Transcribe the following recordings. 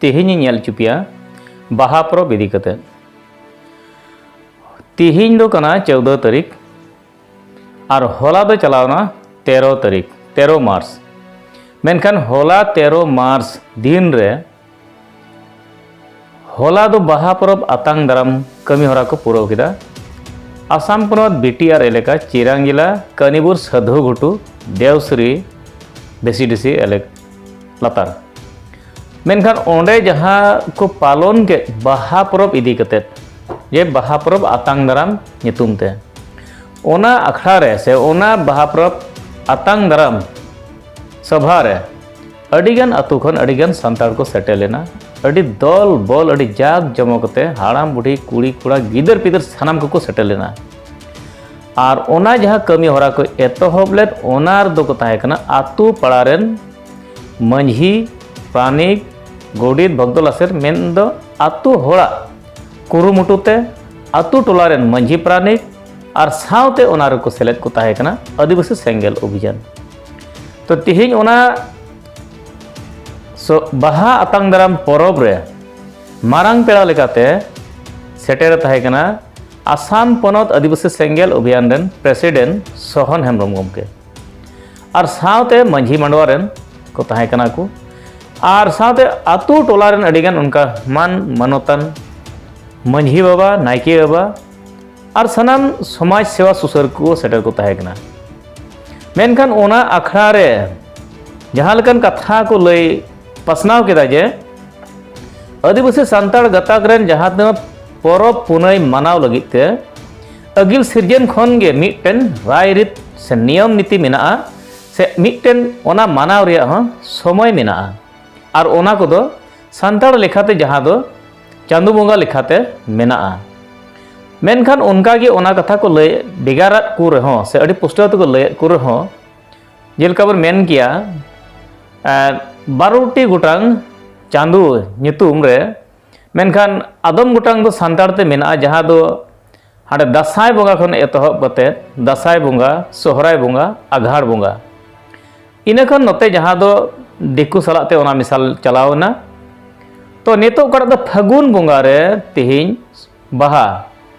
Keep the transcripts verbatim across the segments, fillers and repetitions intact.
ᱛᱮᱦᱮᱧ ᱤᱧ ᱧᱮᱞ ᱦᱚᱪᱚ ᱯᱮᱭᱟ ᱵᱟᱦᱟ ᱯᱚᱨᱚᱵᱽ ᱤᱫᱤ ᱠᱟᱛᱮ᱾ ᱛᱮᱦᱮᱧ ᱫᱚ ᱠᱟᱱᱟ ᱪᱳᱫᱽᱫᱚ ᱛᱟᱹᱨᱤᱠᱷ ᱟᱨ ᱦᱚᱞᱟ ᱫᱚ ᱪᱟᱞᱟᱣᱱᱟ ᱛᱮᱨᱚ ᱛᱟᱹᱨᱤᱠᱷ, ᱛᱮᱨᱚ ᱢᱟᱨᱪ᱾ ᱢᱮᱱᱠᱷᱟᱱ ᱦᱚᱞᱟ ᱛᱮᱨᱚ ᱢᱟᱨᱪ ᱫᱤᱱ ᱨᱮ ᱦᱚᱞᱟ ᱫᱚ ᱵᱟᱦᱟ ᱯᱚᱨᱚᱵᱽ ᱟᱛᱟᱝ ᱫᱟᱨᱟᱢ ᱠᱟᱹᱢᱤ ᱦᱚᱨᱟ ᱠᱚ ᱯᱩᱨᱟᱹᱣ ᱠᱮᱫᱟ᱾ ᱟᱥᱟᱢ ᱯᱚᱱᱚᱛ ᱵᱤ ᱴᱤ ᱟᱨ ᱮᱞᱟᱠᱟ ᱪᱤᱨᱟᱝ ᱡᱮᱞᱟ ᱠᱟᱱᱤᱵᱩᱨ ᱥᱟᱹᱫᱷᱩ ᱜᱷᱩᱴᱩ ᱰᱮᱣᱥᱨᱤ ᱵᱮᱥᱤᱰᱤᱥᱤ ᱮᱞᱮᱠ ᱞᱟᱛᱟᱨ᱾ ᱢᱮᱱᱠᱷᱟᱱ ᱚᱸᱰᱮ ᱡᱟᱦᱟᱸ ᱠᱚ ᱯᱟᱞᱚᱱ ᱠᱮᱫ ᱵᱟᱦᱟ ᱯᱚᱨᱚᱵᱽ ᱤᱫᱤ ᱠᱟᱛᱮᱫ, ᱡᱮ ᱵᱟᱦᱟ ᱯᱚᱨᱚᱵᱽ ᱟᱛᱟᱝ ᱫᱟᱨᱟᱢ ᱧᱩᱛᱩᱢ ᱛᱮ, ᱚᱱᱟ ᱟᱠᱷᱲᱟ ᱨᱮ ᱥᱮ ᱚᱱᱟ ᱵᱟᱦᱟ ᱯᱚᱨᱚᱵᱽ ᱟᱛᱟᱝ ᱫᱟᱨᱟᱢ ᱥᱚᱵᱷᱟ ᱨᱮ ᱟᱹᱰᱤᱜᱟᱱ ᱟᱹᱛᱩ ᱠᱷᱚᱱ ᱟᱹᱰᱤᱜᱟᱱ ᱥᱟᱱᱛᱟᱲ ᱠᱚ ᱥᱮᱴᱮᱨ ᱞᱮᱱᱟ᱾ ᱟᱹᱰᱤ ᱫᱚᱞ ᱵᱚᱞ, ᱟᱹᱰᱤ ᱡᱟᱠ ᱡᱚᱢᱚᱠ ᱠᱟᱛᱮ ᱦᱟᱲᱟᱢ ᱵᱩᱰᱷᱤ, ᱠᱩᱲᱤ ᱠᱚᱲᱟ, ᱜᱤᱫᱟᱹᱨ ᱯᱤᱫᱟᱹᱨ ᱥᱟᱱᱟᱢ ᱠᱚᱠᱚ ᱥᱮᱴᱮᱨ ᱞᱮᱱᱟ᱾ ᱟᱨ ᱚᱱᱟ ᱡᱟᱦᱟᱸ ᱠᱟᱹᱢᱤ ᱦᱚᱨᱟ ᱠᱚ ᱮᱛᱚᱦᱚᱵ ᱞᱮᱫ, ᱚᱱᱟ ᱨᱮᱫᱚ ᱠᱚ ᱛᱟᱦᱮᱸ ᱠᱟᱱᱟ ᱟᱹᱛᱩ ᱯᱟᱲᱟ ᱨᱮᱱ ᱢᱟᱹᱡᱷᱤ, ᱯᱟᱨᱟᱱᱤᱠ, ᱜᱚᱰᱮᱛ, ᱵᱷᱚᱠᱛᱚ ᱞᱟᱥᱮᱨ, ᱢᱮᱱᱫᱚ ᱟᱹᱛᱩ ᱦᱚᱲᱟᱜ ᱠᱩᱨᱩᱢᱩᱴᱩ ᱛᱮ ᱟᱹᱛᱩ ᱴᱚᱞᱟ ᱨᱮᱱ ᱢᱟᱹᱡᱷᱤ ᱯᱟᱨᱟᱱᱤᱠ ᱟᱨ ᱥᱟᱶᱛᱮ ᱚᱱᱟ ᱨᱮᱠᱚ ᱥᱮᱞᱮᱫ ᱠᱚ ᱛᱟᱦᱮᱸ ᱠᱟᱱᱟ ᱟᱹᱫᱤᱵᱟᱹᱥᱤ ᱥᱮᱸᱜᱮᱞ ᱚᱵᱷᱤᱡᱟᱱ᱾ ᱛᱚ, ᱛᱮᱦᱮᱧ ᱚᱱᱟ ᱥᱚ-, ᱵᱟᱦᱟ ᱟᱛᱟᱝ ᱫᱟᱨᱟᱢ ᱯᱚᱨᱚᱵᱽ ᱨᱮ ᱢᱟᱨᱟᱝ ᱯᱮᱲᱟ ᱞᱮᱠᱟᱛᱮ ᱥᱮᱴᱮᱨ ᱛᱟᱦᱮᱸ ᱠᱟᱱᱟ ᱟᱥᱟᱢ ᱯᱚᱱᱚᱛ ᱟᱹᱫᱤᱵᱟᱹᱥᱤ ᱥᱮᱸᱜᱮᱞ ᱚᱵᱷᱤᱭᱟᱱ ᱨᱮᱱ ᱯᱨᱮᱥᱤᱰᱮᱱᱴ ᱥᱚᱦᱚᱱ ᱦᱮᱢᱵᱨᱚᱢ ᱜᱚᱢᱠᱮ᱾ ᱟᱨ ᱥᱟᱶᱛᱮ ᱢᱟᱹᱡᱷᱤ ᱢᱟᱰᱣᱟ ᱨᱮᱱ ᱠᱚ ᱛᱟᱦᱮᱸ ᱠᱟᱱᱟ ᱠᱚ, ᱟᱨ ᱥᱟᱶᱛᱮ ᱟᱹᱛᱩ ᱴᱚᱞᱟ ᱨᱮᱱ ᱟᱹᱰᱤᱜᱟᱱ ᱚᱱᱠᱟ ᱢᱟᱱ ᱢᱟᱱᱚᱛᱟᱱ ᱢᱟᱹᱡᱷᱤ ᱵᱟᱵᱟ, ᱱᱟᱭᱠᱮ ᱵᱟᱵᱟ ᱟᱨ ᱥᱟᱱᱟᱢ ᱥᱚᱢᱟᱡᱽ ᱥᱮᱵᱟ ᱥᱩᱥᱟᱹᱨ ᱠᱚ ᱥᱮᱴᱮᱨ ᱠᱚ ᱛᱟᱦᱮᱸ ᱠᱟᱱᱟ᱾ ᱢᱮᱱᱠᱷᱟᱱ ᱚᱱᱟ ᱟᱠᱷᱲᱟ ᱨᱮ ᱡᱟᱦᱟᱸ ᱞᱮᱠᱟᱱ ᱠᱟᱛᱷᱟ ᱠᱚ ᱞᱟᱹᱭ ᱯᱟᱥᱱᱟᱣ ᱠᱮᱫᱟ ᱡᱮ ᱟᱹᱫᱤᱵᱟᱹᱥᱤ ᱥᱟᱱᱛᱟᱲ ᱜᱟᱛᱟᱠ ᱨᱮᱱ ᱡᱟᱦᱟᱸ ᱛᱤᱱᱟᱹᱜ ᱯᱚᱨᱚᱵᱽ ᱯᱩᱱᱟᱹᱭ ᱢᱟᱱᱟᱣ ᱞᱟᱹᱜᱤᱫ ᱛᱮ ᱟᱹᱜᱤᱞ ᱥᱤᱨᱡᱚᱱ ᱠᱷᱚᱱ ᱜᱮ ᱢᱤᱫᱴᱮᱱ ᱨᱟᱭᱨᱤᱛ ᱥᱮ ᱱᱤᱭᱚᱢ ᱱᱤᱛᱤ ᱢᱮᱱᱟᱜᱼᱟ, ᱥᱮ ᱢᱤᱫᱴᱮᱱ ᱚᱱᱟ ᱢᱟᱱᱟᱣ ᱨᱮᱭᱟᱜ ᱦᱚᱸ ᱥᱚᱢᱚᱭ ᱢᱮᱱᱟᱜᱼᱟ᱾ ᱟᱨ ᱚᱱᱟ ᱠᱚᱫᱚ ᱥᱟᱱᱛᱟᱲ ᱞᱮᱠᱟᱛᱮ, ᱡᱟᱦᱟᱸ ᱫᱚ ᱪᱟᱸᱫᱳ ᱵᱚᱸᱜᱟ ᱞᱮᱠᱟᱛᱮ ᱢᱮᱱᱟᱜᱼᱟ᱾ ᱢᱮᱱᱠᱷᱟᱱ ᱚᱱᱠᱟ ᱜᱮ ᱚᱱᱟ ᱠᱟᱛᱷᱟ ᱠᱚ ᱞᱟᱹᱭ ᱵᱷᱮᱜᱟᱨᱟᱫ ᱠᱚ ᱨᱮᱦᱚᱸ ᱥᱮ ᱟᱹᱰᱤ ᱯᱩᱥᱴᱟᱹᱣ ᱛᱮᱠᱚ ᱞᱟᱹᱭᱮᱫ ᱠᱚ ᱨᱮᱦᱚᱸ, ᱡᱮᱞᱮᱠᱟ ᱵᱚᱱ ᱢᱮᱱ ᱠᱮᱭᱟ, ᱮᱸ, ᱵᱟᱨᱚᱴᱤ ᱜᱚᱴᱟᱝ ᱪᱟᱸᱫᱳ ᱧᱩᱛᱩᱢ ᱨᱮ, ᱢᱮᱱᱠᱷᱟᱱ ᱟᱫᱚᱢ ᱜᱚᱴᱟᱝ ᱫᱚ ᱥᱟᱱᱛᱟᱲ ᱛᱮ ᱢᱮᱱᱟᱜᱼᱟ, ᱡᱟᱦᱟᱸ ᱫᱚ ᱦᱟᱸᱰᱮ ᱫᱟᱸᱥᱟᱭ ᱵᱚᱸᱜᱟ ᱠᱷᱚᱱ ᱮᱛᱚᱦᱚᱵ ᱠᱟᱛᱮ ᱫᱟᱸᱥᱟᱭ ᱵᱚᱸᱜᱟ, ᱥᱚᱦᱨᱟᱭ ᱵᱚᱸᱜᱟ, ᱟᱜᱷᱟᱲ ᱵᱚᱸᱜᱟ᱾ ᱤᱱᱟᱹ ᱠᱷᱚᱱ ᱱᱚᱛᱮ ᱡᱟᱦᱟᱸ ᱫᱚ ᱫᱤᱠᱩ ᱥᱟᱞᱟᱜ ᱛᱮ ᱚᱱᱟ ᱢᱮᱥᱟᱞ ᱪᱟᱞᱟᱣ ᱮᱱᱟ᱾ ᱛᱚ ᱱᱤᱛᱚᱜ ᱚᱠᱟᱴᱟᱜ ᱫᱚ ᱯᱷᱟᱹᱜᱩᱱ ᱵᱚᱸᱜᱟ ᱨᱮ ᱛᱮᱦᱮᱧ ᱵᱟᱦᱟ᱾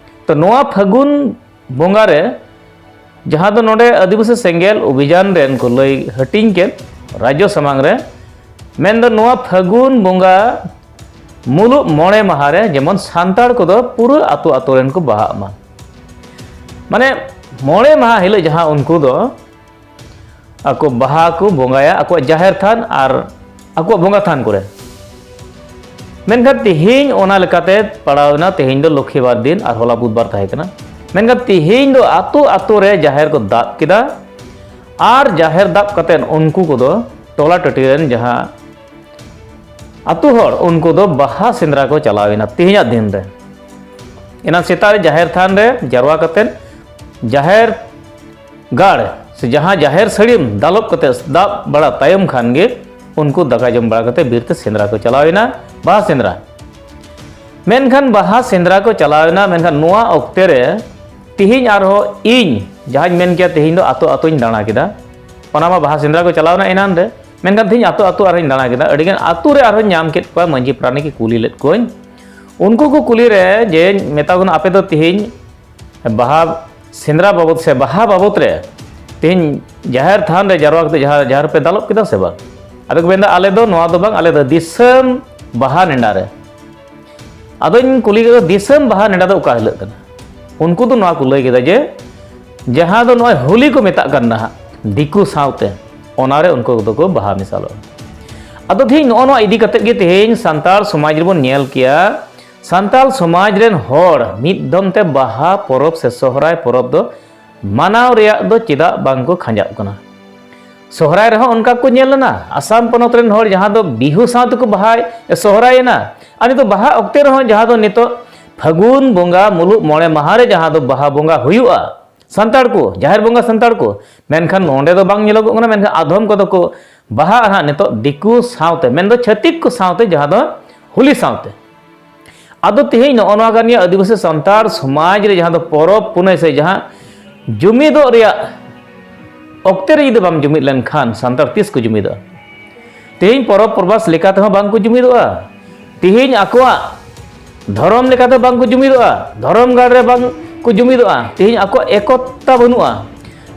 ᱛᱚ ᱱᱚᱣᱟ ᱯᱷᱟᱹᱜᱩᱱ ᱵᱚᱸᱜᱟ ᱨᱮ ᱡᱟᱦᱟᱸ ᱫᱚ ᱱᱚᱰᱮ ᱟᱹᱫᱤᱵᱟᱹᱥᱤ ᱥᱮᱸᱜᱮᱞ ᱚᱵᱷᱤᱡᱟᱱ ᱨᱮᱱ ᱠᱚ ᱞᱟᱹᱭ ᱦᱟᱹᱴᱤᱧ ᱠᱮᱫ ᱨᱟᱡᱽᱡᱚ ᱥᱟᱢᱟᱝ ᱨᱮ, ᱢᱮᱱᱫᱚ ᱱᱚᱣᱟ ᱯᱷᱟᱹᱜᱩᱱ ᱵᱚᱸᱜᱟ ᱢᱩᱞᱩᱜ ᱢᱚᱬᱮ ᱢᱟᱦᱟ ᱨᱮ ᱡᱮᱢᱚᱱ ᱥᱟᱱᱛᱟᱲ ᱠᱚᱫᱚ ᱯᱩᱨᱟᱹ ᱟᱹᱛᱩ ᱟᱹᱛᱩ ᱨᱮᱱ ᱠᱚ ᱵᱟᱦᱟᱜ ᱢᱟ᱾ ᱢᱟᱱᱮ ᱢᱚᱬᱮ ᱢᱟᱦᱟ ᱦᱤᱞᱳᱜ ᱡᱟᱦᱟᱸ ᱩᱱᱠᱩ ᱫᱚ ᱟᱠᱚ ᱵᱟᱦᱟ ᱠᱚ ᱵᱚᱸᱜᱟᱭᱟ ᱟᱠᱚᱣᱟᱜ ᱡᱟᱦᱮᱨ ᱛᱷᱟᱱ ᱟᱨ ᱟᱠᱚᱣᱟᱜ ᱵᱚᱸᱜᱟ ᱛᱷᱟᱱ ᱠᱚᱨᱮ᱾ ᱢᱮᱱᱠᱷᱟᱱ ᱛᱮᱦᱮᱧ ᱚᱱᱟ ᱞᱮᱠᱟᱛᱮ ᱯᱟᱲᱟᱣ ᱮᱱᱟ, ᱛᱮᱦᱮᱧ ᱫᱚ ᱞᱚᱠᱠᱷᱤᱵᱟᱨ ᱫᱤᱱ ᱟᱨ ᱦᱚᱞᱟ ᱵᱩᱫᱷᱵᱟᱨ ᱛᱟᱦᱮᱸ ᱠᱟᱱᱟ᱾ ᱢᱮᱱᱠᱷᱟᱱ ᱛᱮᱦᱮᱧ ᱫᱚ ᱟᱛᱳ ᱟᱛᱳ ᱨᱮ ᱡᱟᱦᱮᱨ ᱠᱚ ᱫᱟᱵ ᱠᱮᱫᱟ ᱟᱨ ᱡᱟᱦᱮᱨ ᱫᱟᱵ ᱠᱟᱛᱮᱫ ᱩᱱᱠᱩ ᱠᱚᱫᱚ ᱴᱚᱞᱟ ᱴᱟᱺᱰᱤ ᱨᱮᱱ ᱡᱟᱦᱟᱸ ᱟᱛᱳ ᱦᱚᱲ, ᱩᱱᱠᱩ ᱫᱚ ᱵᱟᱦᱟ ᱥᱮᱸᱫᱽᱨᱟ ᱠᱚ ᱪᱟᱞᱟᱣ ᱮᱱᱟ ᱛᱮᱦᱮᱧᱟᱜ ᱫᱤᱱ ᱨᱮ᱾ ᱮᱱᱟᱝ ᱥᱮᱛᱟᱜ ᱨᱮ ᱡᱟᱦᱮᱨ ᱛᱷᱟᱱ ᱨᱮ ᱡᱟᱨᱣᱟ ᱠᱟᱛᱮᱫ ᱡᱟᱦᱮᱨ ᱜᱟᱲ ᱥᱮ ᱡᱟᱦᱟᱸ ᱡᱟᱦᱮᱨ ᱥᱟᱹᱲᱤᱢ ᱫᱟᱞᱚᱵ ᱠᱟᱛᱮ ᱫᱟᱵ ᱵᱟᱲᱟ ᱛᱟᱭᱚᱢ ᱠᱷᱟᱱ ᱜᱮ ᱩᱱᱠᱩ ᱫᱟᱠᱟ ᱡᱚᱢ ᱵᱟᱲᱟ ᱠᱟᱛᱮ ᱵᱤᱨ ᱛᱮ ᱥᱮᱸᱫᱽᱨᱟ ᱠᱚ ᱪᱟᱞᱟᱣ ᱮᱱᱟ, ᱵᱟᱦᱟ ᱥᱮᱸᱫᱽᱨᱟ᱾ ᱢᱮᱱᱠᱷᱟᱱ ᱵᱟᱦᱟ ᱥᱮᱸᱫᱽᱨᱟ ᱠᱚ ᱪᱟᱞᱟᱣ ᱮᱱᱟ, ᱢᱮᱱᱠᱷᱟᱱ ᱱᱚᱣᱟ ᱚᱠᱛᱮ ᱨᱮ ᱛᱤᱦᱤᱧ ᱟᱨᱦᱚᱸ ᱤᱧ ᱡᱟᱦᱟᱸᱧ ᱢᱮᱱ ᱠᱮᱭᱟ ᱛᱤᱦᱤᱧ ᱫᱚ ᱟᱛᱳ ᱟᱛᱳᱧ ᱫᱟᱬᱟ ᱠᱮᱫᱟ, ᱚᱱᱟ ᱢᱟ ᱵᱟᱦᱟ ᱥᱮᱸᱫᱽᱨᱟ ᱠᱚ ᱪᱟᱞᱟᱣ ᱮᱱᱟ ᱮᱱᱟᱱ ᱨᱮ, ᱢᱮᱱᱠᱷᱟᱱ ᱛᱤᱦᱤᱧ ᱟᱛᱳ ᱟᱛᱳ ᱟᱨᱦᱚᱸᱧ ᱫᱟᱬᱟ ᱠᱮᱫᱟ, ᱟᱹᱰᱤᱜᱟᱱ ᱟᱛᱳ ᱨᱮ ᱟᱨᱦᱚᱸᱧ ᱧᱟᱢ ᱠᱮᱫ ᱠᱚᱣᱟ, ᱢᱟᱹᱡᱷᱤ ᱯᱟᱨᱟᱱᱤᱠ ᱠᱚ ᱠᱩᱞᱤ ᱞᱮᱫ ᱠᱚᱣᱟᱧ᱾ ᱩᱱᱠᱩ ᱠᱚ ᱠᱩᱞᱤ ᱨᱮ ᱡᱮ ᱢᱮᱛᱟ ᱠᱚ ᱠᱟᱱᱟ, ᱟᱯᱮ ᱫᱚ ᱛᱤᱦᱤᱧ ᱵᱟᱦᱟ ᱥᱮᱸᱫᱽᱨᱟ ᱵᱟᱵᱚᱫ ᱥᱮ ᱵᱟᱦᱟ ᱵᱟᱵᱚᱫ ᱨᱮ ᱛᱮᱦᱮᱧ ᱡᱟᱦᱮᱨ ᱛᱷᱟᱱ ᱨᱮ ᱡᱟᱨᱣᱟ ᱠᱟᱛᱮ ᱡᱟᱦᱟᱸ ᱡᱟᱦᱮᱨ ᱯᱮ ᱫᱟᱞᱚᱵ ᱠᱮᱫᱟ ᱥᱮ ᱵᱟᱝ? ᱟᱫᱚ ᱠᱚ ᱢᱮᱱᱫᱟ, ᱟᱞᱮ ᱫᱚ ᱱᱚᱣᱟ ᱫᱚ ᱵᱟᱝ, ᱟᱞᱮ ᱫᱚ ᱫᱤᱥᱚᱢ ᱵᱟᱦᱟ ᱱᱮᱰᱟ ᱨᱮ᱾ ᱟᱫᱚᱧ ᱠᱩᱞᱤ ᱠᱮᱫᱟ, ᱫᱤᱥᱚᱢ ᱵᱟᱦᱟ ᱱᱮᱰᱟ ᱫᱚ ᱚᱠᱟ ᱦᱤᱞᱳᱜ ᱠᱟᱱᱟ? ᱩᱱᱠᱩ ᱫᱚ ᱱᱚᱣᱟ ᱠᱚ ᱞᱟᱹᱭ ᱠᱮᱫᱟ ᱡᱮ ᱡᱟᱦᱟᱸ ᱫᱚ ᱱᱚᱜᱼᱚᱭ ᱦᱳᱞᱤ ᱠᱚ ᱢᱮᱛᱟᱜ ᱠᱟᱱ ᱱᱟᱦᱟᱜ ᱫᱤᱠᱩ ᱥᱟᱶᱛᱮ, ᱚᱱᱟᱨᱮ ᱩᱱᱠᱩ ᱫᱚᱠᱚ ᱵᱟᱦᱟ ᱢᱮᱥᱟᱞᱚᱜᱼᱟ᱾ ᱟᱫᱚ ᱛᱮᱦᱮᱧ ᱱᱚᱜᱼᱚ ᱱᱚᱣᱟ ᱤᱫᱤ ᱠᱟᱛᱮᱫ ᱜᱮ ᱛᱮᱦᱮᱧ ᱥᱟᱱᱛᱟᱲ ᱥᱚᱢᱟᱡᱽ ᱨᱮᱵᱚᱱ ᱧᱮᱞ ᱠᱮᱭᱟ, ᱥᱟᱱᱛᱟᱲ ᱥᱚᱢᱟᱡᱽ ᱨᱮᱱ ᱦᱚᱲ ᱢᱤᱫ ᱫᱚᱢ ᱛᱮ ᱵᱟᱦᱟ ᱯᱚᱨᱚᱵᱽ ᱥᱮ ᱥᱚᱦᱨᱟᱭ ᱯᱚᱨᱚᱵᱽ ᱫᱚ ᱢᱟᱱᱟᱣ ᱨᱮᱭᱟᱜ ᱫᱚ ᱪᱮᱫᱟᱜ ᱵᱟᱝ ᱠᱚ ᱠᱷᱟᱸᱡᱟᱜ ᱠᱟᱱᱟ? ᱥᱚᱦᱨᱟᱭ ᱨᱮᱦᱚᱸ ᱚᱱᱠᱟ ᱠᱚ ᱧᱮᱞ ᱞᱮᱱᱟ, ᱟᱥᱟᱢ ᱯᱚᱱᱚᱛ ᱨᱮᱱ ᱦᱚᱲ ᱡᱟᱦᱟᱸ ᱫᱚ ᱵᱤᱦᱩ ᱥᱟᱶ ᱛᱮᱠᱚ ᱵᱟᱦᱟᱭ ᱥᱚᱦᱨᱟᱭᱮᱱᱟ, ᱟᱨ ᱱᱤᱛᱚᱜ ᱵᱟᱦᱟ ᱚᱠᱛᱮ ᱨᱮᱦᱚᱸ ᱡᱟᱦᱟᱸ ᱫᱚ ᱱᱤᱛᱚᱜ ᱯᱷᱟᱹᱜᱩᱱ ᱵᱚᱸᱜᱟ ᱢᱩᱞᱩᱜ ᱢᱚᱬᱮ ᱢᱟᱦᱟ ᱨᱮ ᱡᱟᱦᱟᱸ ᱫᱚ ᱵᱟᱦᱟ ᱵᱚᱸᱜᱟ ᱦᱩᱭᱩᱜᱼᱟ, ᱥᱟᱱᱛᱟᱲ ᱠᱚ, ᱡᱟᱦᱮᱨ ᱵᱚᱸᱜᱟ ᱥᱟᱱᱛᱟᱲ ᱠᱚ, ᱢᱮᱱᱠᱷᱟᱱ ᱱᱚᱸᱰᱮ ᱫᱚ ᱵᱟᱝ ᱧᱮᱞᱚᱜᱚᱜ ᱠᱟᱱᱟ, ᱢᱮᱱᱠᱷᱟᱱ ᱟᱫᱷᱚᱢ ᱠᱚᱫᱚ ᱠᱚ ᱵᱟᱦᱟᱜᱼᱟ ᱦᱟᱸᱜ ᱱᱤᱛᱚᱜ ᱫᱤᱠᱩ ᱥᱟᱶᱛᱮ, ᱢᱮᱱᱫᱚ ᱪᱷᱟᱹᱛᱤᱠ ᱠᱚ ᱥᱟᱶᱛᱮ, ᱡᱟᱦᱟᱸ ᱫᱚ ᱦᱳᱞᱤ ᱥᱟᱶᱛᱮ᱾ ᱟᱫᱚ ᱛᱮᱦᱮᱧ ᱱᱚᱜᱼᱚ ᱱᱚᱣᱟ ᱠᱟᱱ ᱜᱮᱭᱟ ᱟᱹᱫᱤᱵᱟᱹᱥᱤ ᱥᱟᱱᱛᱟᱲ ᱥᱚᱢᱟᱡᱽ ᱨᱮ ᱡᱟᱦᱟᱸ ᱫᱚ ᱯᱚᱨᱚᱵᱽ ᱯᱩᱱᱟᱹᱭ ᱥᱮ ᱡᱟᱦᱟᱸ ᱡᱩᱢᱤᱫᱚᱜ ᱨᱮᱭᱟᱜ ᱚᱠᱛᱮ ᱨᱮ ᱡᱩᱫᱤ ᱵᱟᱢ ᱡᱩᱢᱤᱫ ᱞᱮᱱᱠᱷᱟᱱ ᱥᱟᱱᱛᱟᱲ ᱛᱤᱥ ᱠᱚ ᱡᱩᱢᱤᱫᱚᱜᱼᱟ? ᱛᱮᱦᱮᱧ ᱯᱚᱨᱚᱵᱽ ᱯᱚᱨᱵᱟᱥ ᱞᱮᱠᱟ ᱛᱮᱦᱚᱸ ᱵᱟᱝ ᱠᱚ ᱡᱩᱢᱤᱫᱚᱜᱼᱟ᱾ ᱛᱤᱦᱤᱧ ᱟᱠᱚᱣᱟᱜ ᱫᱷᱚᱨᱚᱢ ᱞᱮᱠᱟᱛᱮ ᱵᱟᱝ ᱠᱚ ᱡᱩᱢᱤᱫᱚᱜᱼᱟ, ᱫᱷᱚᱨᱚᱢ ᱜᱟᱲ ᱨᱮ ᱵᱟᱝ ᱠᱚ ᱡᱩᱢᱤᱫᱚᱜᱼᱟ, ᱛᱤᱦᱤᱧ ᱟᱠᱚᱣᱟᱜ ᱮᱠᱚᱛᱟ ᱵᱟᱹᱱᱩᱜᱼᱟ᱾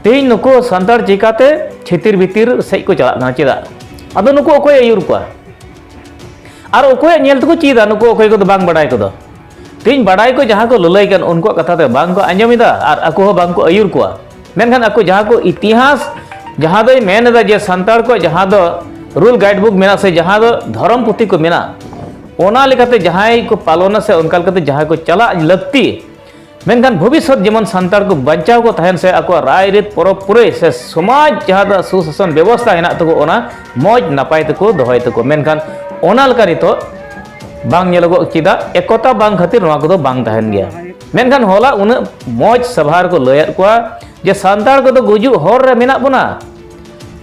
ᱛᱤᱦᱤᱧ ᱱᱩᱠᱩ ᱥᱟᱱᱛᱟᱲ ᱪᱤᱠᱟᱛᱮ ᱪᱷᱤᱛᱤᱨ ᱵᱷᱤᱛᱤᱨ ᱥᱮᱫ ᱠᱚ ᱪᱟᱞᱟᱜ ᱠᱟᱱᱟ? ᱪᱮᱫᱟᱜ? ᱟᱫᱚ ᱱᱩᱠᱩ ᱚᱠᱚᱭ ᱟᱹᱭᱩᱨ ᱠᱚᱣᱟ? ᱟᱨ ᱚᱠᱚᱭᱟᱜ ᱧᱮᱞ ᱛᱮᱠᱚ ᱪᱮᱫᱟ ᱱᱩᱠᱩ ᱚᱠᱚᱭ ᱠᱚᱫᱚ ᱵᱟᱝ ᱵᱟᱰᱟᱭ ᱠᱚᱫᱚ? ᱛᱤᱦᱤᱧ ᱵᱟᱰᱟᱭ ᱠᱚ ᱡᱟᱦᱟᱸ ᱠᱚ ᱞᱟᱹᱞᱟᱹᱭ ᱠᱟᱱ, ᱩᱱᱠᱩᱣᱟᱜ ᱠᱟᱛᱷᱟ ᱛᱮ ᱵᱟᱝ ᱠᱚ ᱟᱸᱡᱚᱢ ᱮᱫᱟ ᱟᱨ ᱟᱠᱚ ᱦᱚᱸ ᱵᱟᱝ ᱠᱚ ᱟᱹᱭᱩᱨ ᱠᱚᱣᱟ᱾ ᱢᱮᱱᱠᱷᱟᱱ ᱟᱠᱚ ᱡᱟᱦᱟᱸ ᱠᱚ ᱤᱛᱤᱦᱟᱥ, ᱡᱟᱦᱟᱸ ᱫᱚᱭ ᱢᱮᱱ ᱮᱫᱟ ᱡᱮ ᱥᱟᱱᱛᱟᱲ ᱠᱚ ᱡᱟᱦᱟᱸ ᱫᱚ ᱨᱩᱞ ᱜᱟᱭᱤᱰ ᱵᱩᱠ ᱢᱮᱱᱟᱜ ᱥᱮ ᱡᱟᱦᱟᱸ ᱫᱚ ᱫᱷᱚᱨᱚᱢ ᱯᱩᱛᱷᱤ ᱠᱚ ᱢᱮᱱᱟᱜ, ᱚᱱᱟ ᱞᱮᱠᱟᱛᱮ ᱡᱟᱦᱟᱸᱭ ᱠᱚ ᱯᱟᱞᱚᱱᱟ ᱥᱮ ᱚᱱᱠᱟ ᱞᱮᱠᱟᱛᱮ ᱡᱟᱦᱟᱸᱭ ᱠᱚ ᱪᱟᱞᱟᱜ ᱞᱟᱹᱠᱛᱤ, ᱢᱮᱱᱠᱷᱟᱱ ᱵᱷᱚᱵᱤᱥᱥᱚᱛ ᱡᱮᱢᱚᱱ ᱥᱟᱱᱛᱟᱲ ᱠᱚ ᱵᱟᱧᱪᱟᱣ ᱠᱚ ᱛᱟᱦᱮᱱ ᱥᱮ ᱟᱠᱚᱣᱟᱜ ᱨᱟᱭᱨᱤᱛ ᱯᱚᱨᱚᱵᱽ ᱯᱩᱨᱟᱹᱭ ᱥᱮ ᱥᱚᱢᱟᱡᱽ ᱡᱟᱦᱟᱸ ᱫᱚ ᱥᱩᱥᱟᱥᱚᱱ ᱵᱮᱵᱚᱥᱛᱷᱟ ᱦᱮᱱᱟᱜ ᱛᱟᱠᱚ, ᱚᱱᱟ ᱢᱚᱡᱽ ᱱᱟᱯᱟᱭ ᱛᱮᱠᱚ ᱫᱚᱦᱚᱭ ᱛᱟᱠᱚ᱾ ᱢᱮᱱᱠᱷᱟᱱ ᱚᱱᱟ ᱞᱮᱠᱟ ᱱᱤᱛᱚᱜ ᱵᱟᱝ ᱧᱮᱞᱚᱜᱚᱜ᱾ ᱪᱮᱫᱟᱜ? ᱮᱠᱚᱛᱟ ᱵᱟᱝ ᱠᱷᱟᱹᱛᱤᱨ ᱱᱚᱣᱟ ᱠᱚᱫᱚ ᱵᱟᱝ ᱛᱟᱦᱮᱱ ᱜᱮᱭᱟ᱾ ᱢᱮᱱᱠᱷᱟᱱ ᱦᱚᱞᱟ ᱩᱱᱟᱹᱜ ᱢᱚᱡᱽ ᱥᱟᱵᱷᱟ ᱨᱮᱠᱚ ᱞᱟᱹᱭᱟᱫ ᱠᱚᱣᱟ ᱡᱮ ᱥᱟᱱᱛᱟᱲ ᱠᱚᱫᱚ ᱜᱩᱡᱩᱜ ᱦᱚᱨ ᱨᱮ ᱢᱮᱱᱟᱜ ᱵᱚᱱᱟ,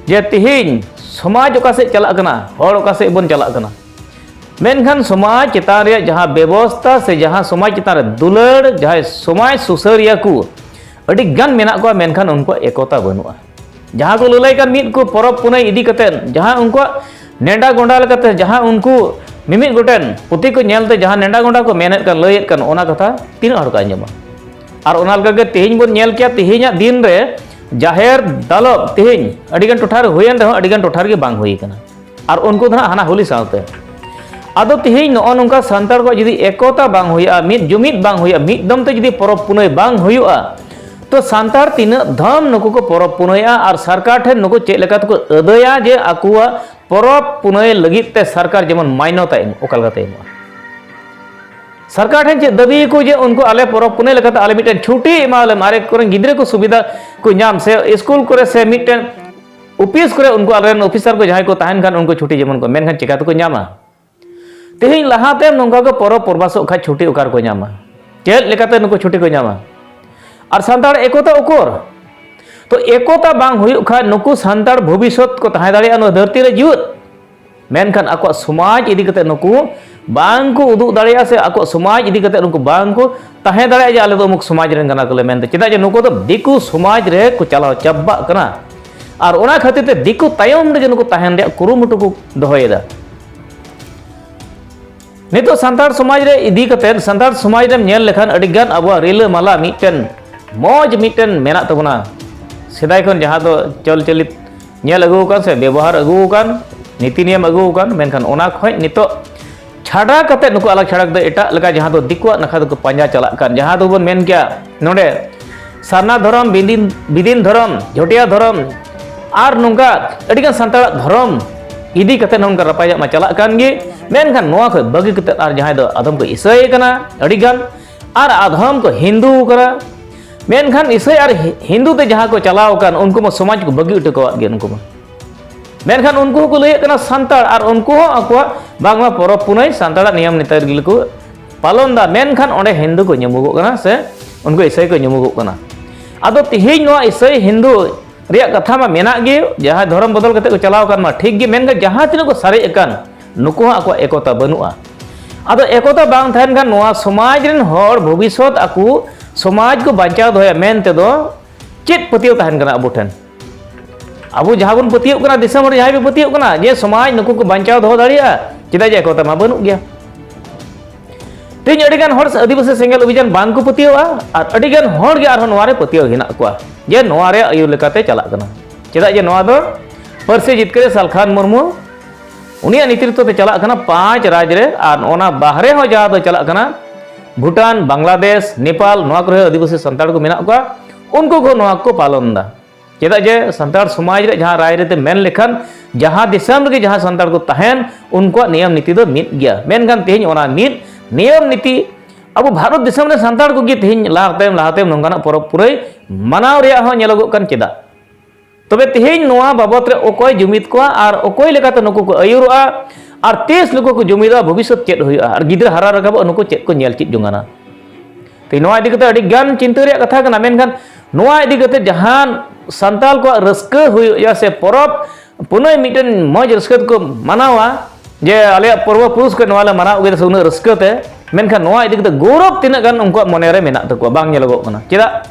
ᱡᱮ ᱛᱤᱦᱤᱧ ᱥᱚᱢᱟᱡᱽ ᱚᱠᱟ ᱥᱮᱫ ᱪᱟᱞᱟᱜ ᱠᱟᱱᱟ, ᱦᱚᱲ ᱚᱠᱟ ᱥᱮᱫ ᱵᱚᱱ ᱪᱟᱞᱟᱜ ᱠᱟᱱᱟ᱾ ᱢᱮᱱᱠᱷᱟᱱ ᱥᱚᱢᱟᱡᱽ ᱪᱮᱛᱟᱱ ᱨᱮᱭᱟᱜ ᱡᱟᱦᱟᱸ ᱵᱮᱵᱚᱥᱛᱟ ᱥᱮ ᱡᱟᱦᱟᱸ ᱥᱚᱢᱟᱡᱽ ᱪᱮᱛᱟᱱ ᱨᱮ ᱫᱩᱞᱟᱹᱲ, ᱡᱟᱦᱟᱸᱭ ᱥᱚᱢᱟᱡᱽ ᱥᱩᱥᱟᱹᱨᱤᱭᱟᱹ ᱠᱚ ᱟᱹᱰᱤ ᱜᱟᱱ ᱢᱮᱱᱟᱜ ᱠᱚᱣᱟ, ᱢᱮᱱᱠᱷᱟᱱ ᱩᱱᱠᱩᱣᱟᱜ ᱮᱠᱚᱛᱟ ᱵᱟᱹᱱᱩᱜᱼᱟ᱾ ᱡᱟᱦᱟᱸ ᱠᱚ ᱞᱟᱹᱞᱟᱹᱭ ᱠᱟᱱ ᱢᱤᱫ ᱠᱚ ᱯᱚᱨᱚᱵᱽ ᱯᱩᱱᱟᱹᱭ ᱤᱫᱤ ᱠᱟᱛᱮᱫ, ᱡᱟᱦᱟᱸ ᱩᱱᱠᱩᱣᱟᱜ ᱱᱮᱰᱟ ᱜᱚᱸᱰᱟ ᱞᱮᱠᱟᱛᱮ, ᱡᱟᱦᱟᱸ ᱩᱱᱠᱩ ᱢᱤᱢᱤᱫ ᱜᱚᱴᱮᱱ ᱯᱩᱛᱷᱤ ᱠᱚ ᱧᱮᱞᱛᱮ ᱡᱟᱦᱟᱸ ᱱᱮᱰᱟ ᱜᱚᱸᱰᱟ ᱠᱚ ᱢᱮᱱᱮᱫ ᱠᱟᱱ, ᱞᱟᱹᱭᱮᱫ ᱠᱟᱱ, ᱚᱱᱟ ᱠᱟᱛᱷᱟ ᱛᱤᱱᱟᱹᱜ ᱦᱚᱲ ᱠᱚ ᱟᱸᱡᱚᱢᱟ? ᱟᱨ ᱚᱱᱟ ᱞᱮᱠᱟᱜᱮ ᱛᱮᱦᱮᱧ ᱵᱚᱱ ᱧᱮᱞ ᱠᱮᱭᱟ, ᱛᱮᱦᱮᱧᱟᱜ ᱫᱤᱱ ᱨᱮ ᱡᱟᱦᱮᱨ ᱫᱟᱞᱚᱵ ᱛᱮᱦᱮᱧ ᱟᱹᱰᱤᱜᱟᱱ ᱴᱚᱴᱷᱟ ᱨᱮ ᱦᱩᱭᱮᱱ ᱨᱮᱦᱚᱸ ᱟᱹᱰᱤᱜᱟᱱ ᱴᱚᱴᱷᱟ ᱨᱮᱜᱮ ᱵᱟᱝ ᱦᱩᱭ ᱟᱠᱟᱱᱟ᱾ ᱟᱨ ᱩᱱᱠᱩ ᱫᱚ ᱦᱟᱸᱜ ᱦᱟᱱᱟ ᱦᱳᱞᱤ ᱥᱟᱶᱛᱮ᱾ ᱟᱫᱚ ᱛᱮᱦᱮᱧ ᱱᱚᱜᱼᱚ ᱱᱚᱝᱠᱟ ᱥᱟᱱᱛᱟᱲ ᱠᱚᱣᱟᱜ ᱡᱩᱫᱤ ᱮᱠᱚᱛᱟ ᱵᱟᱝ ᱦᱩᱭᱩᱜᱼᱟ, ᱢᱤᱫ ᱡᱩᱢᱤᱫ ᱵᱟᱝ ᱦᱩᱭᱩᱜᱼᱟ, ᱢᱤᱫ ᱫᱚᱢ ᱛᱮ ᱡᱩᱫᱤ ᱯᱚᱨᱚᱵᱽ ᱯᱩᱱᱟᱹᱭ ᱵᱟᱝ ᱦᱩᱭᱩᱜᱼᱟ, ᱛᱚ ᱥᱟᱱᱛᱟᱲ ᱛᱤᱱᱟᱹᱜ ᱫᱷᱟᱢ ᱱᱩᱠᱩ ᱠᱚ ᱯᱚᱨᱚᱵᱽ ᱯᱩᱱᱟᱹᱭᱟ ᱟᱨ ᱥᱚᱨᱠᱟᱨ ᱴᱷᱮᱱ ᱱᱩᱠᱩ ᱪᱮᱫ ᱞᱮᱠᱟ ᱛᱮᱠᱚ ᱟᱹᱫᱟᱹᱭᱟ ᱡᱮ ᱟᱠᱚᱣᱟᱜ ᱯᱚᱨᱚᱵᱽ ᱯᱩᱱᱟᱹᱭ ᱞᱟᱹᱜᱤᱫ ᱛᱮ ᱥᱚᱨᱠᱟᱨ ᱡᱮᱢᱚᱱ ᱢᱟᱭᱱᱚᱛᱟ ᱮᱢ, ᱚᱠᱟ ᱞᱮᱠᱟᱛᱮ ᱮᱢᱚᱜᱼᱟ? ᱥᱚᱨᱠᱟᱨ ᱴᱷᱮᱱ ᱪᱮᱫ ᱫᱟᱹᱵᱤᱭᱟᱠᱚ ᱡᱮ ᱩᱱᱠᱩ ᱟᱞᱮ ᱯᱚᱨᱚᱵᱽ ᱯᱩᱱᱟᱹᱭ ᱞᱮᱠᱟᱛᱮ ᱟᱞᱮ ᱢᱤᱫᱴᱮᱱ ᱪᱷᱩᱴᱤ ᱮᱢᱟᱣᱟᱞᱮᱢ, ᱟᱞᱮ ᱠᱚᱨᱮᱱ ᱜᱤᱫᱽᱨᱟᱹ ᱠᱚ ᱥᱩᱵᱤᱫᱷᱟ ᱠᱚ ᱧᱟᱢ ᱥᱮ ᱥᱠᱩᱞ ᱠᱚᱨᱮ ᱥᱮ ᱢᱤᱫᱴᱮᱱ ᱚᱯᱷᱤᱥ ᱠᱚᱨᱮ ᱩᱱᱠᱩ ᱟᱞᱮᱨᱮᱱ ᱚᱯᱷᱤᱥᱟᱨ ᱠᱚ ᱡᱟᱦᱟᱸᱭ ᱠᱚ ᱛᱟᱦᱮᱱ ᱠᱷᱟᱱ ᱩᱱᱠᱩ ᱪᱷᱩᱴᱤ ᱡᱮᱢᱚᱱ ᱠᱚ, ᱢᱮᱱᱠᱷᱟᱱ ᱪᱮᱠᱟ ᱛᱮᱠᱚ ᱧᱟᱢᱟ? ᱛᱮᱦᱮᱧ ᱞᱟᱦᱟᱛᱮ ᱱᱚᱝᱠᱟ ᱠᱚ ᱯᱚᱨᱚᱵᱽ ᱯᱚᱨᱵᱟᱥᱚᱜ ᱠᱷᱟᱡ ᱪᱷᱩᱴᱤ ᱚᱠᱟ ᱨᱮᱠᱚ ᱧᱟᱢᱟ? ᱪᱮᱫ ᱞᱮᱠᱟᱛᱮ ᱱᱩᱠᱩ ᱪᱷᱩᱴᱤ ᱠᱚ ᱧᱟᱢᱟ? ᱟᱨ ᱥᱟᱱᱛᱟᱲ ᱮᱠᱚᱛᱟ ᱩᱠᱩᱨ? ᱛᱚ ᱮᱠᱚᱛᱟ ᱵᱟᱝ ᱦᱩᱭᱩᱜ ᱠᱷᱟᱡ ᱱᱩᱠᱩ ᱥᱟᱱᱛᱟᱲ ᱵᱷᱚᱵᱤᱥᱥᱚᱛ ᱠᱚ ᱛᱟᱦᱮᱸ ᱫᱟᱲᱮᱭᱟᱜᱼᱟ ᱱᱚᱣᱟ ᱫᱷᱟᱹᱨᱛᱤ ᱨᱮ ᱡᱤᱣᱮᱫ? ᱢᱮᱱᱠᱷᱟᱱ ᱟᱠᱚᱣᱟᱜ ᱥᱚᱢᱟᱡᱽ ᱤᱫᱤ ᱠᱟᱛᱮ ᱱᱩᱠᱩ ᱵᱟᱝ ᱠᱚ ᱩᱫᱩᱜ ᱫᱟᱲᱮᱭᱟᱜᱼᱟ ᱥᱮ ᱟᱠᱚᱣᱟᱜ ᱥᱚᱢᱟᱡᱽ ᱤᱫᱤ ᱠᱟᱛᱮ ᱱᱩᱠᱩ ᱵᱟᱝ ᱠᱚ ᱛᱟᱦᱮᱸ ᱫᱟᱲᱮᱭᱟᱜᱼᱟ ᱡᱮ ᱟᱞᱮ ᱫᱚ ᱚᱢᱩᱠ ᱥᱚᱢᱟᱡᱽ ᱨᱮᱱ ᱠᱟᱱᱟ ᱠᱚᱞᱮ ᱢᱮᱱᱛᱮ᱾ ᱪᱮᱫᱟᱜ ᱡᱮ ᱱᱩᱠᱩ ᱫᱚ ᱫᱤᱠᱩ ᱥᱚᱢᱟᱡᱽ ᱨᱮ ᱠᱚ ᱪᱟᱞᱟᱣ ᱪᱟᱵᱟᱜ ᱠᱟᱱᱟ᱾ ᱟᱨ ᱚᱱᱟ ᱠᱷᱟᱹᱛᱤᱨ ᱛᱮ ᱫᱤᱠᱩ ᱛᱟᱭᱚᱢ ᱨᱮᱜᱮ ᱱᱩᱠᱩ ᱛᱟᱦᱮᱱ ᱨᱮᱭᱟᱜ ᱠᱩᱨᱩᱢᱩᱴᱩ ᱠᱚ ᱫᱚᱦᱚᱭᱮᱫᱟ᱾ ᱱᱤᱛᱚᱜ ᱥᱟᱱᱛᱟᱲ ᱥᱚᱢᱟᱡᱽ ᱨᱮ ᱤᱫᱤ ᱠᱟᱛᱮ, ᱥᱟᱱᱛᱟᱲ ᱥᱚᱢᱟᱡᱽ ᱨᱮᱢ ᱧᱮᱞ ᱞᱮᱠᱷᱟᱱ ᱟᱹᱰᱤ ᱜᱟᱱ ᱟᱵᱚᱣᱟᱜ ᱨᱤᱞᱟᱹ ᱢᱟᱞᱟ ᱢᱤᱫᱴᱮᱱ ᱢᱚᱡᱽ ᱢᱤᱫᱴᱮᱱ ᱢᱮᱱᱟᱜ ᱛᱟᱵᱚᱱᱟ᱾ ᱥᱮᱫᱟᱭ ᱠᱷᱚᱱ ᱡᱟᱦᱟᱸ ᱫᱚ ᱪᱚᱞ ᱪᱚᱞᱤᱛ ᱧᱮᱞ ᱟᱹᱜᱩ ᱟᱠᱟᱱ ᱥᱮ ᱵᱮᱵᱚᱦᱟᱨ ᱟᱹᱜᱩ ᱟᱠᱟᱱ, ᱱᱤᱛᱤ ᱱᱤᱭᱚᱢ ᱟᱹᱜᱩ ᱟᱠᱟᱱ, ᱢᱮᱱᱠᱷᱟᱱ ᱚᱱᱟ ᱠᱷᱚᱱ ᱱᱤᱛᱚᱜ ᱪᱷᱟᱰᱟ ᱠᱟᱛᱮ ᱱᱩᱠᱩ ᱟᱞᱟᱜᱽ ᱪᱷᱟᱲᱟ ᱠᱟᱛᱮ ᱮᱴᱟᱜ ᱞᱮᱠᱟ ᱡᱟᱦᱟᱸ ᱫᱚ ᱫᱤᱠᱩᱣᱟᱜ ᱱᱟᱠᱷᱟ ᱫᱚᱠᱚ ᱯᱟᱸᱡᱟ ᱪᱟᱞᱟᱜ ᱠᱟᱱ, ᱡᱟᱦᱟᱸ ᱫᱚᱵᱚᱱ ᱢᱮᱱ ᱠᱮᱭᱟ ᱱᱚᱰᱮ ᱥᱟᱨᱱᱟ ᱫᱷᱚᱨᱚᱢ, ᱵᱤᱫᱤᱱ, ᱵᱤᱫᱤᱱ ᱫᱷᱚᱨᱚᱢ, ᱡᱷᱚᱴᱤᱭᱟ ᱫᱷᱚᱨᱚᱢ, ᱟᱨ ᱱᱚᱝᱠᱟ ᱟᱹᱰᱤᱜᱟᱱ ᱥᱟᱱᱛᱟᱲᱟᱜ ᱫᱷᱚᱨᱚᱢ ᱤᱫᱤ ᱠᱟᱛᱮ ᱱᱚᱝᱠᱟ ᱨᱟᱯᱟᱪᱟᱜ ᱢᱟ ᱪᱟᱞᱟᱜ ᱠᱟᱱ ᱜᱮ, ᱢᱮᱱᱠᱷᱟᱱ ᱱᱚᱣᱟ ᱠᱷᱚᱱ ᱵᱟᱹᱜᱤ ᱠᱟᱛᱮ ᱟᱨ ᱡᱟᱦᱟᱸᱭ ᱫᱚ ᱟᱫᱚᱢ ᱠᱚ ᱤᱥᱟᱹᱭ ᱠᱟᱱᱟ ᱟᱹᱰᱤᱜᱟᱱ, ᱟᱨ ᱟᱫᱚᱢ ᱠᱚ ᱦᱤᱱᱫᱩ ᱠᱟᱱᱟ, ᱢᱮᱱᱠᱷᱟᱱ ᱤᱥᱟᱹᱭ ᱟᱨ ᱦᱤ-, ᱦᱤᱱᱫᱩ ᱛᱮ ᱡᱟᱦᱟᱸ ᱠᱚ ᱪᱟᱞᱟᱣ ᱟᱠᱟᱱ ᱩᱱᱠᱩ ᱢᱟ ᱥᱚᱢᱟᱡᱽ ᱠᱚ ᱵᱟᱹᱜᱤ ᱦᱚᱴᱚ ᱠᱟᱣᱟᱫ ᱜᱮ ᱩᱱᱠᱩ ᱢᱟ᱾ ᱢᱮᱱᱠᱷᱟᱱ ᱩᱱᱠᱩ ᱦᱚᱸᱠᱚ ᱞᱟᱹᱭᱟᱹᱜ ᱠᱟᱱᱟ ᱥᱟᱱᱛᱟᱲ, ᱟᱨ ᱩᱱᱠᱩ ᱦᱚᱸ ᱟᱠᱚᱣᱟᱜ ᱵᱟᱝᱢᱟ ᱯᱚᱨᱚᱵᱽ ᱯᱩᱱᱟᱹᱭ ᱥᱟᱱᱛᱟᱲᱟᱜ ᱱᱤᱭᱚᱢ ᱱᱮᱛᱟᱨ ᱜᱮᱠᱚ ᱯᱟᱞᱚᱱ ᱮᱫᱟ, ᱢᱮᱱᱠᱷᱟᱱ ᱚᱸᱰᱮ ᱦᱤᱱᱫᱩ ᱠᱚ ᱧᱩᱢᱩᱜᱚᱜ ᱠᱟᱱᱟ ᱥᱮ ᱩᱱᱠᱩ ᱤᱥᱟᱹᱭ ᱠᱚ ᱧᱩᱢᱩᱜᱚᱜ ᱠᱟᱱᱟ᱾ ᱟᱫᱚ ᱛᱮᱦᱮᱧ ᱱᱚᱣᱟ ᱤᱥᱟᱹᱭ ᱦᱤᱱᱫᱩ ᱨᱮᱭᱟᱜ ᱠᱟᱛᱷᱟ ᱢᱟ ᱢᱮᱱᱟᱜ ᱜᱮ, ᱡᱟᱦᱟᱸᱭ ᱫᱷᱚᱨᱚᱢ ᱵᱚᱫᱚᱞ ᱠᱟᱛᱮ ᱠᱚ ᱪᱟᱞᱟᱣ ᱟᱠᱟᱱ ᱢᱟ ᱴᱷᱤᱠ ᱜᱮ, ᱢᱮᱱᱠᱷᱟᱱ ᱡᱟᱦᱟᱸ ᱛᱤᱱᱟᱹᱜ ᱠᱚ ᱥᱟᱨᱮᱡ ᱟᱠᱟᱱ, ᱱᱩᱠᱩ ᱦᱚᱸ ᱟᱠᱚᱣᱟᱜ ᱮᱠᱚᱛᱟ ᱵᱟᱹᱱᱩᱜᱼᱟ᱾ ᱟᱫᱚ ᱮᱠᱚᱛᱟ ᱵᱟᱝ ᱛᱟᱦᱮᱱ ᱠᱷᱟᱱ ᱱᱚᱣᱟ ᱥᱚᱢᱟᱡᱽ ᱨᱮᱱ ᱦᱚᱲ ᱵᱷᱚᱵᱤᱥᱥᱚᱛ ᱟᱠᱚ ᱥᱚᱢᱟᱡᱽ ᱠᱚ ᱵᱟᱧᱪᱟᱣ ᱫᱚᱦᱚᱭᱟ ᱢᱮᱱ ᱛᱮᱫᱚ ᱪᱮᱫ ᱯᱟᱹᱛᱭᱟᱹᱣ ᱛᱟᱦᱮᱱ ᱠᱟᱱᱟ ᱟᱵᱚ ᱴᱷᱮᱱ? ᱟᱵᱚ ᱡᱟᱦᱟᱸ ᱵᱚᱱ ᱯᱟᱹᱛᱭᱟᱹᱜ ᱠᱟᱱᱟ, ᱫᱤᱥᱚᱢ ᱦᱚᱲ ᱡᱟᱦᱟᱸᱭ ᱵᱚᱱ ᱯᱟᱹᱛᱭᱟᱹᱜ ᱠᱟᱱᱟ ᱡᱮ ᱥᱚᱢᱟᱡᱽ ᱱᱩᱠᱩ ᱠᱚ ᱵᱟᱧᱪᱟᱣ ᱫᱚᱦᱚ ᱫᱟᱲᱮᱭᱟᱜᱼᱟ, ᱪᱮᱫᱟᱜ ᱡᱮ ᱮᱠᱚᱛᱟ ᱢᱟ ᱵᱟᱹᱱᱩᱜ ᱜᱮᱭᱟ᱾ ᱛᱮᱦᱮᱧ ᱟᱹᱰᱤᱜᱟᱱ ᱦᱚᱲ ᱟᱹᱫᱤᱵᱟᱹᱥᱤ ᱥᱮᱸᱜᱮᱞ ᱚᱵᱷᱤᱡᱟᱱ ᱵᱟᱝ ᱠᱚ ᱯᱟᱹᱛᱭᱟᱹᱣᱟ, ᱟᱨ ᱟᱹᱰᱤᱜᱟᱱ ᱦᱚᱲ ᱜᱮ ᱟᱨᱦᱚᱸ ᱱᱚᱣᱟ ᱨᱮ ᱯᱟᱹᱛᱭᱟᱹᱣ ᱦᱮᱱᱟᱜ ᱠᱚᱣᱟ ᱡᱮ ᱱᱚᱣᱟ ᱨᱮᱭᱟᱜ ᱟᱹᱭᱩᱨ ᱞᱮᱠᱟᱛᱮ ᱪᱟᱞᱟᱜ ᱠᱟᱱᱟ᱾ ᱪᱮᱫᱟᱜ ᱡᱮ ᱱᱚᱣᱟ ᱫᱚ ᱯᱟᱹᱨᱥᱤ ᱡᱤᱛᱠᱟᱹᱨᱤᱭᱟᱹ ᱥᱟᱞᱠᱷᱟᱱ ᱢᱩᱨᱢᱩ, ᱩᱱᱤᱭᱟᱜ ᱱᱮᱛᱨᱤᱛᱵ ᱛᱮ ᱪᱟᱞᱟᱜ ᱠᱟᱱᱟ ᱯᱟᱸᱪ ᱨᱟᱡᱽ ᱨᱮ, ᱟᱨ ᱚᱱᱟ ᱵᱟᱦᱨᱮ ᱦᱚᱸ ᱡᱟᱦᱟᱸ ᱫᱚ ᱪᱟᱞᱟᱜ ᱠᱟᱱᱟ ᱵᱷᱩᱴᱟᱱ, ᱵᱟᱝᱞᱟᱫᱮᱥ, ᱱᱮᱯᱟᱞ, ᱱᱚᱣᱟ ᱠᱚᱨᱮ ᱟᱹᱫᱤᱵᱟᱹᱥᱤ ᱥᱟᱱᱛᱟᱲ ᱠᱚ ᱢᱮᱱᱟᱜ ᱠᱚᱣᱟ, ᱩᱱᱠᱩ ᱠᱚ ᱱᱚᱣᱟ ᱠᱚ ᱯᱟᱞᱚᱱ ᱮᱫᱟ᱾ ᱪᱮᱫᱟᱜ ᱡᱮ ᱥᱟᱱᱛᱟᱲ ᱥᱚᱢᱟᱡᱽ ᱨᱮ ᱡᱟᱦᱟᱸ ᱨᱟᱭ ᱨᱤᱛᱮ ᱢᱮᱱ ᱞᱮᱠᱷᱟᱱ, ᱡᱟᱦᱟᱸ ᱫᱤᱥᱚᱢ ᱨᱮᱜᱮ ᱡᱟᱦᱟᱸ ᱥᱟᱱᱛᱟᱲ ᱠᱚ ᱛᱟᱦᱮᱱ, ᱩᱱᱠᱩᱣᱟᱜ ᱱᱤᱭᱚᱢ ᱱᱤᱛᱤ ᱫᱚ ᱢᱤᱫ ᱜᱮᱭᱟ᱾ ᱢᱮᱱᱠᱷᱟᱱ ᱛᱮᱦᱮᱧ ᱚᱱᱟ ᱢᱤᱫ ᱱᱤᱭᱚᱢ ᱱᱤᱛᱤ ᱟᱵᱚ ᱵᱷᱟᱨᱚᱛ ᱫᱤᱥᱚᱢ ᱨᱮ ᱥᱟᱱᱛᱟᱲ ᱠᱚᱜᱮ ᱛᱮᱦᱮᱧ ᱞᱟᱦᱟ ᱛᱟᱭᱚᱢ, ᱞᱟᱦᱟ ᱛᱟᱭᱚᱢ ᱱᱚᱝᱠᱟᱱᱟᱜ ᱯᱚᱨᱚᱵᱽ ᱯᱩᱨᱟᱹᱭ ᱢᱟᱱᱟᱣ ᱨᱮᱭᱟᱜ ᱦᱚᱸ ᱧᱮᱞᱚᱜᱚᱜ ᱠᱟᱱ᱾ ᱪᱮᱫᱟᱜ? ᱛᱚᱵᱮ ᱛᱮᱦᱮᱧ ᱱᱚᱣᱟ ᱵᱟᱵᱚᱛ ᱨᱮ ᱚᱠᱚᱭ ᱡᱩᱢᱤᱫ ᱠᱚᱣᱟ ᱟᱨ ᱚᱠᱚᱭ ᱞᱮᱠᱟᱛᱮ ᱱᱩᱠᱩ ᱠᱚ ᱟᱹᱭᱩᱨᱚᱜᱼᱟ ᱟᱨ ᱛᱤᱥ ᱱᱩᱠᱩ ᱠᱚ ᱡᱩᱢᱤᱫᱚᱜᱼᱟ, ᱵᱷᱚᱵᱤᱥᱥᱚᱛ ᱪᱮᱫ ᱦᱩᱭᱩᱜᱼᱟ ᱟᱨ ᱜᱤᱫᱽᱨᱟᱹ ᱦᱟᱨᱟ ᱨᱟᱠᱟᱵᱚᱜ ᱱᱩᱠᱩ ᱪᱮᱫ ᱠᱚ ᱧᱮᱞ ᱪᱮᱫ ᱡᱚᱝᱟᱱᱟ? ᱛᱮᱦᱮᱧ ᱱᱚᱣᱟ ᱤᱫᱤ ᱠᱟᱛᱮ ᱟᱹᱰᱤ ᱜᱟᱱ ᱪᱤᱱᱛᱟᱹ ᱨᱮᱭᱟᱜ ᱠᱟᱛᱷᱟ ᱠᱟᱱᱟ, ᱢᱮᱱᱠᱷᱟᱱ ᱱᱚᱣᱟ ᱤᱫᱤ ᱠᱟᱛᱮ ᱡᱟᱦᱟᱸ ᱥᱟᱱᱛᱟᱲ ᱠᱚᱣᱟᱜ ᱨᱟᱹᱥᱠᱟᱹ ᱦᱩᱭᱩᱜᱼᱟ ᱥᱮ ᱯᱚᱨᱚᱵᱽ ᱯᱩᱱᱟᱹᱭ ᱢᱤᱫᱴᱮᱱ ᱢᱚᱡᱽ ᱨᱟᱹᱥᱠᱟᱹ ᱛᱮᱠᱚ ᱢᱟᱱᱟᱣᱟ, ᱡᱮ ᱟᱞᱮᱭᱟᱜ ᱯᱩᱨᱵᱚ ᱯᱩᱨᱩᱥ ᱠᱷᱚᱱ ᱱᱚᱣᱟ ᱞᱮ ᱢᱟᱱᱟᱣ ᱟᱹᱜᱩᱭᱮᱫᱟ ᱥᱮ ᱩᱱᱟᱹᱜ ᱨᱟᱹᱥᱠᱟᱹ ᱛᱮ, ᱢᱮᱱᱠᱷᱟᱱ ᱱᱚᱣᱟ ᱤᱫᱤ ᱠᱟᱛᱮ ᱜᱚᱨᱚᱵᱽ ᱛᱤᱱᱟᱹᱜ ᱜᱟᱱ ᱩᱱᱠᱩᱣᱟᱜ ᱢᱚᱱᱮ ᱨᱮ ᱢᱮᱱᱟᱜ ᱛᱟᱠᱚᱣᱟ ᱵᱟᱝ ᱧᱮᱞᱚᱜᱚᱜ ᱠᱟᱱᱟ᱾ ᱪᱮᱫᱟᱜ?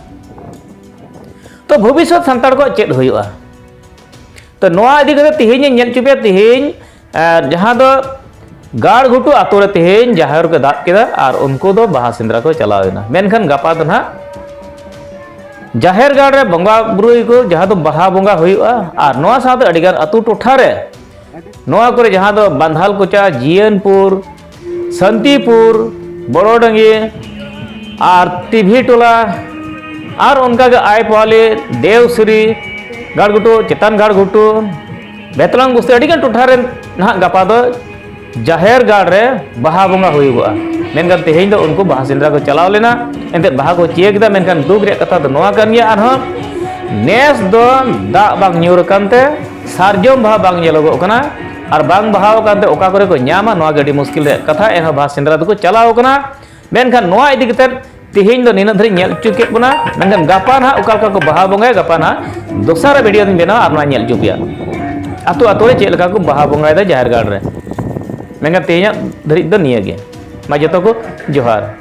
ᱛᱚ ᱵᱷᱚᱵᱤᱥᱥᱚᱛ ᱥᱟᱱᱛᱟᱲ ᱠᱚᱣᱟᱜ ᱪᱮᱫ ᱦᱩᱭᱩᱜᱼᱟ? ᱛᱚ ᱱᱚᱣᱟ ᱤᱫᱤ ᱠᱟᱛᱮ ᱛᱮᱦᱮᱧ ᱤᱧ ᱧᱮᱞ ᱦᱚᱪᱚ ᱯᱮᱭᱟ, ᱛᱮᱦᱮᱧ, ᱟᱨ ᱡᱟᱦᱟᱸ ᱫᱚ ᱜᱟᱲ ᱜᱷᱩᱴᱩ ᱟᱛᱳ ᱨᱮ ᱛᱮᱦᱮᱧ ᱡᱟᱦᱮᱨ ᱠᱚ ᱫᱟᱵ ᱠᱮᱫᱟ ᱟᱨ ᱩᱱᱠᱩ ᱫᱚ ᱵᱟᱦᱟ ᱥᱮᱸᱫᱽᱨᱟ ᱠᱚ ᱪᱟᱞᱟᱣ ᱮᱱᱟ᱾ ᱢᱮᱱᱠᱷᱟᱱ ᱜᱟᱯᱟ ᱫᱚ ᱱᱟᱦᱟᱜ ᱡᱟᱦᱮᱨ ᱜᱟᱲ ᱨᱮ ᱵᱚᱸᱜᱟ ᱵᱩᱨᱩᱭ ᱠᱚ, ᱡᱟᱦᱟᱸ ᱫᱚ ᱵᱟᱦᱟ ᱵᱚᱸᱜᱟ ᱦᱩᱭᱩᱜᱼᱟ, ᱟᱨ ᱱᱚᱣᱟ ᱥᱟᱶᱛᱮ ᱟᱹᱰᱤᱜᱟᱱ ᱟᱛᱳ ᱴᱚᱴᱷᱟ ᱨᱮ, ᱱᱚᱣᱟ ᱠᱚᱨᱮ ᱡᱟᱦᱟᱸ ᱫᱚ ᱵᱟᱸᱫᱷᱟᱞ ᱠᱚᱪᱟ, ᱡᱤᱭᱟᱹᱱᱯᱩᱨ, ᱥᱟᱱᱛᱤᱯᱩᱨ, ᱵᱚᱲᱚᱰᱟᱺᱜᱤ ᱟᱨ ᱛᱤᱵᱷᱤ ᱴᱚᱞᱟ ᱟᱨ ᱚᱱᱠᱟᱜᱮ ᱟᱭᱯᱟᱣᱞᱤ, ᱫᱮᱣᱥᱨᱤ, ᱜᱟᱲᱜᱷᱩᱴᱩ, ᱪᱮᱛᱟᱱ ᱜᱟᱲᱜᱷᱩᱴᱩ, ᱵᱮᱛᱞᱟᱝ ᱵᱚᱥᱛᱤ, ᱟᱹᱰᱤᱜᱟᱱ ᱴᱚᱴᱷᱟ ᱨᱮ ᱱᱟᱦᱟᱜ ᱜᱟᱯᱟ ᱫᱚ ᱡᱟᱦᱮᱨ ᱜᱟᱲ ᱨᱮ ᱵᱟᱦᱟ ᱵᱚᱸᱜᱟ ᱦᱩᱭᱩᱜᱚᱜᱼᱟ᱾ ᱢᱮᱱᱠᱷᱟᱱ ᱛᱮᱦᱮᱧ ᱫᱚ ᱩᱱᱠᱩ ᱵᱟᱦᱟ ᱥᱮᱸᱫᱽᱨᱟ ᱠᱚ ᱪᱟᱞᱟᱣ ᱞᱮᱱᱟ, ᱮᱱᱛᱮᱫ ᱵᱟᱦᱟ ᱠᱚ ᱪᱤᱭᱟᱹ ᱠᱮᱫᱟ᱾ ᱢᱮᱱᱠᱷᱟᱱ ᱫᱩᱠ ᱨᱮᱭᱟᱜ ᱠᱟᱛᱷᱟ ᱫᱚ ᱱᱚᱣᱟ ᱠᱟᱱ ᱜᱮᱭᱟ, ᱟᱨᱦᱚᱸ ᱱᱮᱥ ᱫᱚ ᱫᱟᱜ ᱵᱟᱝ ᱧᱩᱨ ᱟᱠᱟᱱ ᱛᱮ ᱥᱟᱨᱡᱚᱢ ᱵᱟᱦᱟ ᱵᱟᱝ ᱧᱮᱞᱚᱜᱚᱜ ᱠᱟᱱᱟ, ᱟᱨ ᱵᱟᱝ ᱵᱟᱦᱟ ᱟᱠᱟᱱ ᱛᱮ ᱚᱠᱟ ᱠᱚᱨᱮ ᱠᱚ ᱧᱟᱢᱟ, ᱱᱚᱣᱟ ᱜᱮ ᱟᱹᱰᱤ ᱢᱩᱥᱠᱤᱞ ᱨᱮᱭᱟᱜ ᱠᱟᱛᱷᱟ᱾ ᱮᱱᱦᱚᱸ ᱵᱟᱦᱟ ᱥᱮᱸᱫᱽᱨᱟ ᱫᱚᱠᱚ ᱪᱟᱞᱟᱣ ᱟᱠᱟᱱᱟ᱾ ᱢᱮᱱᱠᱷᱟᱱ ᱱᱚᱣᱟ ᱤᱫᱤ ᱠᱟᱛᱮᱫ ᱛᱮᱦᱮᱧ ᱫᱚ ᱱᱤᱱᱟᱹᱜ ᱫᱷᱟᱹᱨᱤᱡ ᱧᱮᱞ ᱦᱚᱪᱚ ᱠᱮᱫ ᱵᱚᱱᱟ᱾ ᱢᱮᱱᱠᱷᱟᱱ ᱜᱟᱯᱟ ᱱᱟᱦᱟᱜ ᱚᱠᱟ ᱞᱮᱠᱟ ᱠᱚ ᱵᱟᱦᱟ ᱵᱚᱸᱜᱟᱭᱟ, ᱜᱟᱯᱟ ᱱᱟᱦᱟᱜ ᱫᱚᱥᱟᱨ ᱵᱷᱤᱰᱤᱭᱳ ᱫᱚᱧ ᱵᱮᱱᱟᱣᱟ ᱟᱨ ᱱᱚᱣᱟ ᱧᱮᱞ ᱦᱚᱪᱚ ᱯᱮᱭᱟ, ᱟᱛᱳ ᱟᱛᱳ ᱨᱮ ᱪᱮᱫ ᱞᱮᱠᱟ ᱠᱚ ᱵᱟᱦᱟ ᱵᱚᱸᱜᱟᱭᱮᱫᱟ ᱡᱟᱦᱮᱨ ᱜᱟᱲ ᱨᱮ᱾ ᱢᱮᱱᱠᱷᱟᱱ ᱛᱮᱦᱮᱧᱟᱜ ᱫᱷᱟᱹᱨᱤᱡ ᱫᱚ ᱱᱤᱭᱟᱹ ᱜᱮ᱾ ᱢᱟ ᱡᱚᱛᱚ ᱠᱚ ᱡᱚᱦᱟᱨ᱾